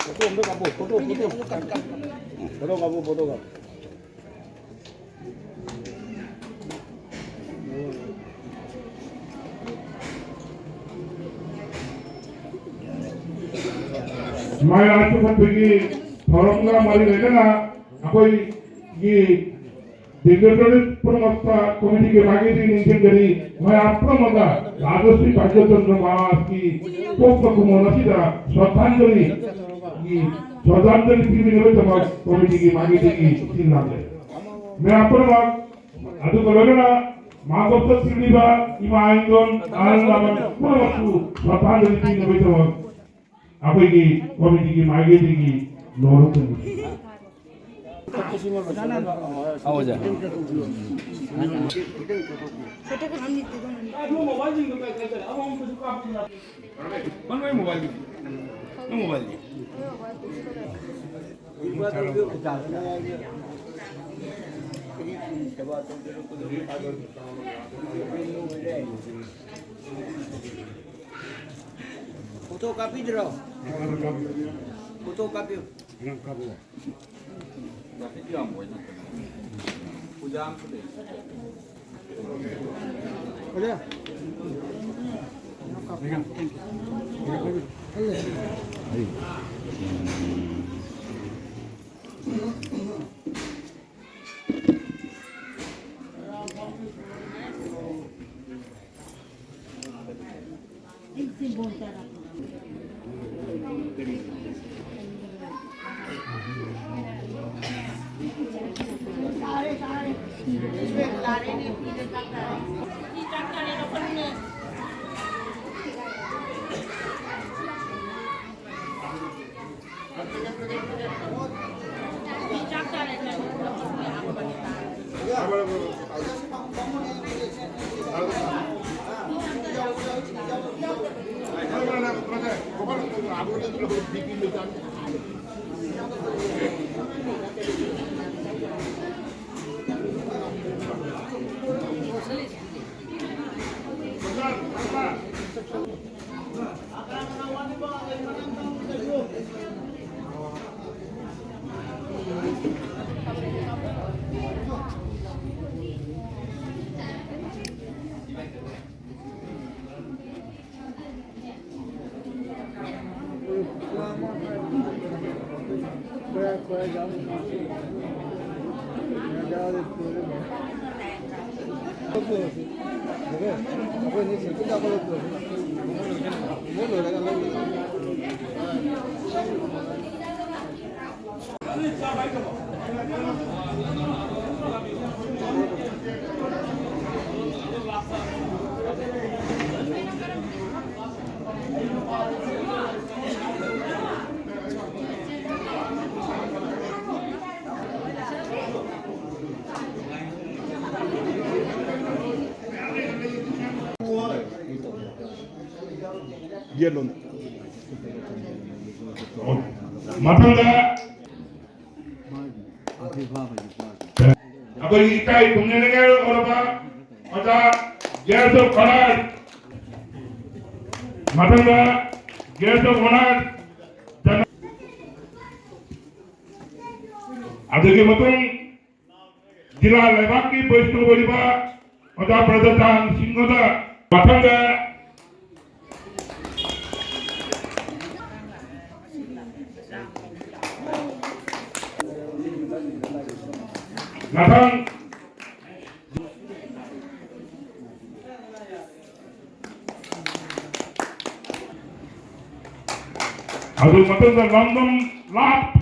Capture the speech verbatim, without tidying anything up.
Photo ꯑꯝꯇ ꯀꯥꯞꯄꯣ, photo, photo. Photo ꯀꯥꯞꯄꯣ, ꯐꯣꯇꯣ ꯀꯥꯞꯄꯣ꯫ ꯃꯌꯥꯝ ꯆꯤꯡꯈꯠꯄꯒꯤ ꯊꯧꯔꯝꯒ ꯃꯔꯤ ꯂꯩꯅꯅ ꯑꯩꯈꯣꯏꯒꯤ ꯗꯤꯛꯇꯦꯇꯣꯔꯦꯠ ꯄꯨꯝꯅꯃꯛꯇ ꯀꯣꯃꯤꯇꯤꯒꯤ ꯃꯥꯏꯀꯩꯗꯒꯤ ꯅꯤꯡꯁꯤꯡꯖꯔꯤ꯫ ꯃꯌꯥꯝ ꯄꯨꯝꯅꯃꯛꯅ ꯔꯥꯖꯁ꯭ꯔꯤ ꯚꯥꯒ꯭ꯌꯆꯟꯗ꯭ꯔ ꯃꯍꯥꯔꯥꯖꯀꯤ ꯄꯣꯛꯄ ꯀꯨꯝꯑꯣꯟ ꯑꯁꯤꯗ ꯁ꯭ꯔꯗꯥꯟꯖꯂꯤ ꯁ꯭ꯔꯗꯥꯟꯖꯂꯤ ꯄꯤꯕꯤꯅꯕꯒꯤꯗꯃꯛ ꯀꯣꯃꯤꯇꯤꯒꯤ ꯃꯥꯏꯀꯩꯗꯒꯤ ꯁꯤꯜ ꯂꯥꯡꯖꯔꯤ꯫ ꯃꯌꯥꯝ ꯄꯨꯝꯅꯃꯛ ꯑꯗꯨꯒ ꯂꯣꯏꯅꯅ ꯃꯥꯡꯒꯣꯜꯗ ꯄꯤꯕꯤꯕ ꯏꯃꯥ ꯏꯟꯗꯣꯟ ꯑꯍꯜ ꯂꯃꯟ ꯄꯨꯝꯅꯃꯛꯄꯨ ꯁ꯭ꯔꯗꯥꯟꯖꯂꯤ ꯄꯤꯅꯕꯒꯤꯗꯃꯛ ꯑꯩꯈꯣꯏꯒꯤ ꯀꯣꯃꯤꯇꯤꯒꯤ ꯃꯥꯏꯀꯩꯗꯒꯤ ꯅꯣꯡꯂꯨꯛ ꯊꯨꯡꯅ ꯑꯣꯖꯥ꯫ ꯅꯪ ꯃꯣꯕꯥꯏꯜꯗꯤ? ꯅꯪ ꯃꯣꯕꯥꯏꯜꯗꯤ? ꯐꯣꯇꯣ ꯀꯥꯞꯄꯤꯗ꯭ꯔꯣ? ꯐꯣꯇꯣ ꯀꯥꯞꯄꯤꯌꯨ꯫ ꯃꯊꯪꯗ ꯑꯩꯈꯣꯏꯒꯤ ꯏꯀꯥꯏ ꯈꯨꯝꯅꯅꯤꯡꯉꯥꯏ ꯑꯣꯏꯔꯕ ꯑꯣꯖꯥ guest of honor, ꯃꯊꯪꯗ guest of honor, ꯑꯗꯨꯒꯤ ꯃꯇꯨꯡ ꯖꯤꯂꯥ ꯂꯩꯕꯥꯛꯀꯤ ꯕꯣꯏꯁ ꯀ꯭ꯂꯕ ꯑꯣꯏꯔꯤꯕ ꯑꯣꯖꯥ ꯕ꯭ꯔꯖꯆꯥꯟ ꯁꯤꯡꯍꯗ ꯃꯊꯪꯗ ꯃꯊꯪ ꯑꯗꯨ ꯃꯊꯪꯗ ꯂꯝꯗꯝ ꯂꯥꯞ